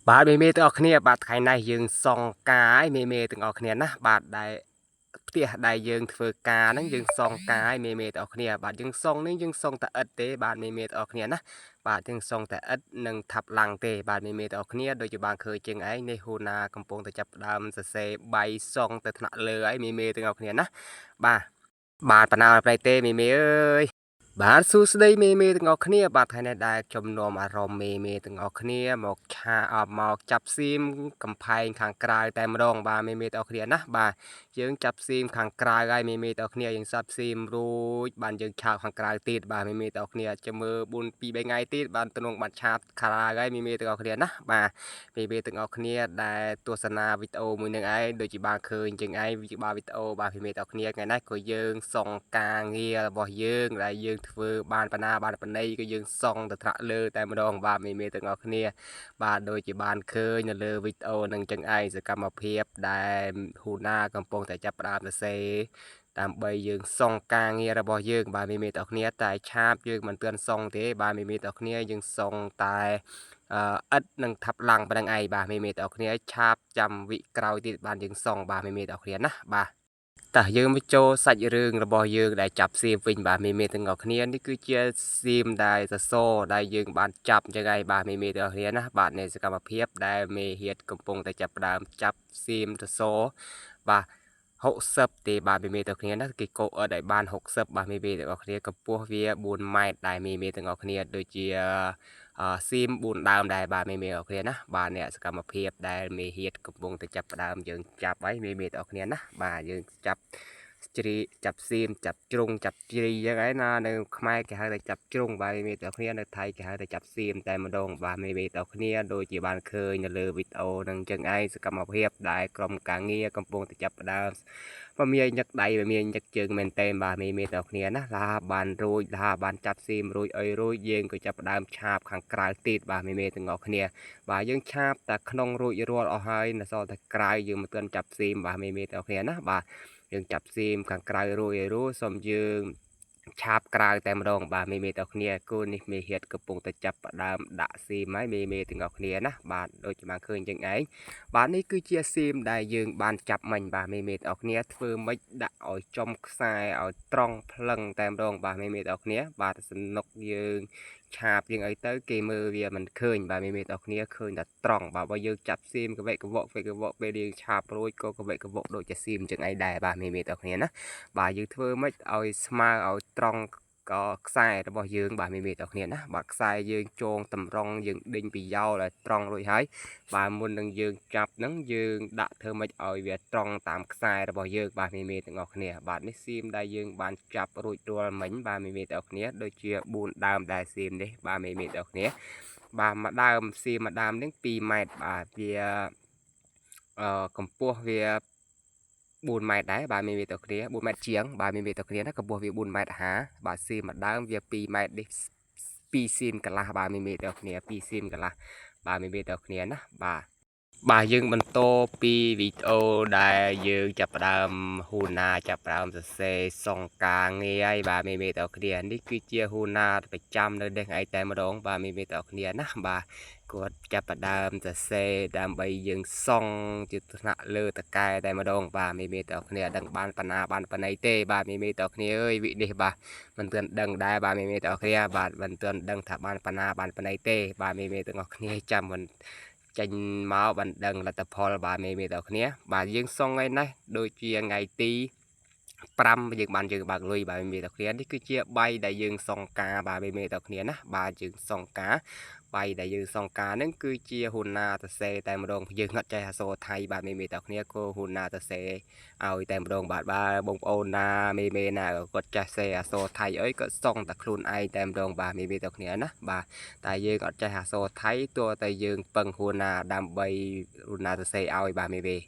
បាទមេមេទាំងអស់គ្នាបាទថ្ងៃនេះយើងសង់ការឲ្យមេមេទាំងអស់គ្នាណាបាទដែលផ្ទះដែលយើងធ្វើការហ្នឹងយើងសង់ការឲ្យមេមេទាំងអស់គ្នាបាទយើងសង់នេះយើងសង់តែឥដ្ឋទេបាទមេមេទាំងអស់គ្នាណាបាទយើងសង់តែឥដ្ឋនិងថាប់ឡាំងទេបាទមេមេទាំងអស់គ្នាដូចជាបានឃើញជាងឯងនេះហ៊ូណាកំពុងតែចាប់ផ្ដើមសរសេរបៃសង់ទៅថ្នាក់លើឲ្យមេមេទាំងអស់គ្នាណាបាទបាទបណ្ណាប្រៃទេមេមេអើយ បាទសួស្តីមេមេទាំងអស់គ្នាបាទថ្ងៃនេះដែលខ្ញុំនាំអារម្មណ៍មេមេទាំងអស់គ្នាមកឆាអបមកចាប់ស៊ីមកំផែងខាងក្រៅតែម្ដងបាទមេមេទាំងអស់គ្នាណាបាទយើងចាប់ស៊ីមខាងក្រៅហើយមេមេទាំងអស់គ្នាយើងសាប់ស៊ីមរួចបានយើងឆាបខាងក្រៅទៀតបាទមេមេទាំងអស់គ្នាចាំមើល4 2 3ថ្ងៃទៀតបានទំនងបានឆាបក្រៅហើយមេមេទាំងអស់គ្នាណាបាទមេមេទាំងអស់គ្នាដែលទស្សនាវីដេអូមួយនឹងឯងដូចជាបានឃើញជាងឯងវិបាវីដេអូបាទមេមេទាំងអស់គ្នាថ្ងៃនេះក៏យើងសង់ការងាររបស់យើងដែលយើងធ្វើបានបណ្ណាបានបណីក៏យើងសង់ទៅថ្នាក់លើតែម្ដងបាទមេមេទាំងអស់គ្នាបាទដូចជាបានឃើញនៅលើវីដេអូនឹងចឹងឯងសកម្មភាពដែលហ៊ូណាកំពុងតែចាប់ផ្ដើមសរសេរដើម្បីយើងសង់ការងាររបស់យើងបាទមេមេទាំងអស់គ្នាតែឆាបយើងមិនទាន់សង់ទេបាទមេមេទាំងអស់គ្នាយើងសង់តែ អឺឥដ្ឋនិងថាប់ឡាំងប៉ុណ្្នឹងឯងបាទមេមេទាំងអស់គ្នាឆាបចាំវិក្រោយទៀតបានយើងសង់បាទមេមេទាំងអស់គ្នាណាបាទតោះយើងមកចូលសាច់រឿងរបស់យើងដែលចាប់សៀមវិញបាទមេមេទាំងអស់គ្នានេះគឺជាសៀមដែលសសរដែលយើងបានចាប់អញ្ចឹងឯងបាទមេមេទាំងអស់គ្នាណាបាទនៃសកម្មភាពដែលមេហៀតកំពុងតែចាប់ផ្ដើមចាប់សៀមសសរបាទ60ទេបាទមេមេទាំងគ្នាណាគេកោអត់ឲ្យបាន60បាទមេមេទាំងអស់គ្នាកម្ពស់វា4ម៉ែត្រដែរមេមេទាំងអស់គ្នាដូចជា អឺស៊ីម4ដើមដែរបាទមេមេអរគ្នាណាបាទអ្នកសកម្មភាពដែលមេហៀតកំពុងតែចាប់ផ្ដើមយើងចាប់ហើយមេមេអរគ្នាណាបាទយើងចាប់ជ្រីចាប់ស៊ីមចាប់ជ្រុងចាប់ជ្រីយ៉ាងឯណានៅខ្មែរគេហៅថាចាប់ជ្រុងបាទមេមេអរគ្នានៅថៃគេហៅថាចាប់ស៊ីមតែម្ដងបាទមេមេអរគ្នាដូចជាបានឃើញនៅលើវីដេអូនឹងចឹងឯងសកម្មភាពដែលក្រុមការងារកំពុងតែចាប់ផ្ដើម បើមានញឹកដៃបើមានញឹកជើងមែនតេបាទមេមេទាំងគ្នាណាឡាបានរួចឡាបានចាប់ស៊ីមរួចអីរួចយើងក៏ចាប់ផ្ដើមឆាបខាងក្រៅទៀតបាទមេមេទាំងអស់គ្នាបាទយើងឆាបតែក្នុងរួចរាល់អស់ហើយនៅសល់តែក្រៅយើងមិនទាន់ចាប់ស៊ីមបាទមេមេទាំងអស់គ្នាណាបាទយើងចាប់ស៊ីមខាងក្រៅរួចឲ្យរួចសូមយើងឆាបក្រៅតែម្ដងបាទមេមេទាំងគ្នាគូនេះមេហៀតកំពុងតែចាប់ផ្ដើមដាក់ស៊ីមហើយមេមេទាំងអស់គ្នាណាបាទដូចជាបានឃើញចឹងឯង បាទនេះគឺជាស៊ីមដែលយើងបានចាប់មិញបាទមេមេទាំងអស់គ្នាធ្វើម៉េចដាក់ឲ្យចំខ្សែឲ្យត្រង់ផ្លឹងតែម្ដងបាទមេមេទាំងអស់គ្នាបាទសំណុកយើងឆាបយើងអីទៅគេមើលវាមិនឃើញបាទមេមេទាំងអស់គ្នាឃើញតែត្រង់បាទបើយើងចាប់ស៊ីមកវិកវកវិកវកពេលយើងឆាបរួចក៏កវិកវកដូចជាស៊ីមចឹងឯងដែរបាទមេមេទាំងអស់គ្នាណាបាទយើងធ្វើម៉េចឲ្យស្មើឲ្យត្រង់ក៏ខ្សែរបស់យើងបាទមេមេទាំងអស់គ្នាណាបាទខ្សែយើងចងតម្រង់យើងដេញពីយោលឲ្យត្រង់រួចហើយ បាទមុននឹងយើងចាប់ហ្នឹងយើងដាក់ធ្វើម៉េចឲ្យវាត្រង់តាមខ្សែរបស់យើងបាទមេមេទាំងអស់គ្នាបាទនេះសៀមដែលយើងបានចាប់រួចរាល់មិញបាទមេមេទាំងអស់គ្នាដូចជា4ដើមដែរសៀមនេះបាទមេមេទាំងអស់គ្នាបាទមួយដើមសៀមមួយដើមហ្នឹង2ម៉ែត្របាទវាអឺកម្ពស់វា4ម៉ែត្រដែរបាទមេមេទាំងគ្នា4ម៉ែត្រជាងបាទមេមេទាំងគ្នាណាកម្ពស់វា4ម៉ែត្រ50បាទសៀមមួយដើមវា2ម៉ែត្រនេះ2សៀមកន្លះបាទមេមេទាំងគ្នា2សៀមកន្លះបាទមេមេទាំងគ្នាណាបាទ បាទយើងបន្តពីវីដេអូដែលយើងចាប់ផ្ដើមហ៊ូណាចាប់ផ្ដើមសរសេរសង្ការងារហើយបាទមេមេទាំងគ្នានេះគឺជាហ៊ូណាប្រចាំនៅនេះឯងតែម្ដងបាទមេមេទាំងគ្នាណាបាទគាត់ចាប់ផ្ដើមសរសេរដើម្បីយើងសង់ជាថ្នាក់លើតកែតែម្ដងបាទមេមេទាំងគ្នាដឹងបានបណ្ណាបានបណៃទេបាទមេមេទាំងគ្នាអើយវិនេះបាទមិនទាន់ដឹងដែរបាទមេមេទាំងគ្នាបាទមិនទាន់ដឹងថាបានបណ្ណាបានបណៃទេបាទមេមេទាំងអស់គ្នាចាំមិន ចេញមកបានដឹងលទ្ធផលបាទមេមេទាំងគ្នាបាទយើងសងថ្ងៃនេះដូចជាថ្ងៃទី5យើងបានយើងបើកលុយបាទមេមេទាំងគ្នានេះគឺជាបាយដែលយើងសងការបាទមេមេទាំងគ្នាណាបាទយើងសងការបាយដែលយើងសងការហ្នឹងគឺជាហ៊ូណាតសេតែម្ដងយើងអត់ចេះអក្សរថៃបាទមេមេទាំងគ្នាក៏ហ៊ូណាតសេឲ្យតែម្ដងបាទបាទបងប្អូនណាមេមេណាក៏គាត់ចេះសេអក្សរថៃអីក៏សងតែខ្លួនឯងតែម្ដងបាទមេមេទាំងគ្នាណាបាទ តែយើងអត់ចេះអក្សរថៃទោះតែយើងពឹងហ៊ូណាដើម្បីហ៊ូណាសរសេរឲ្យបាទមេមេ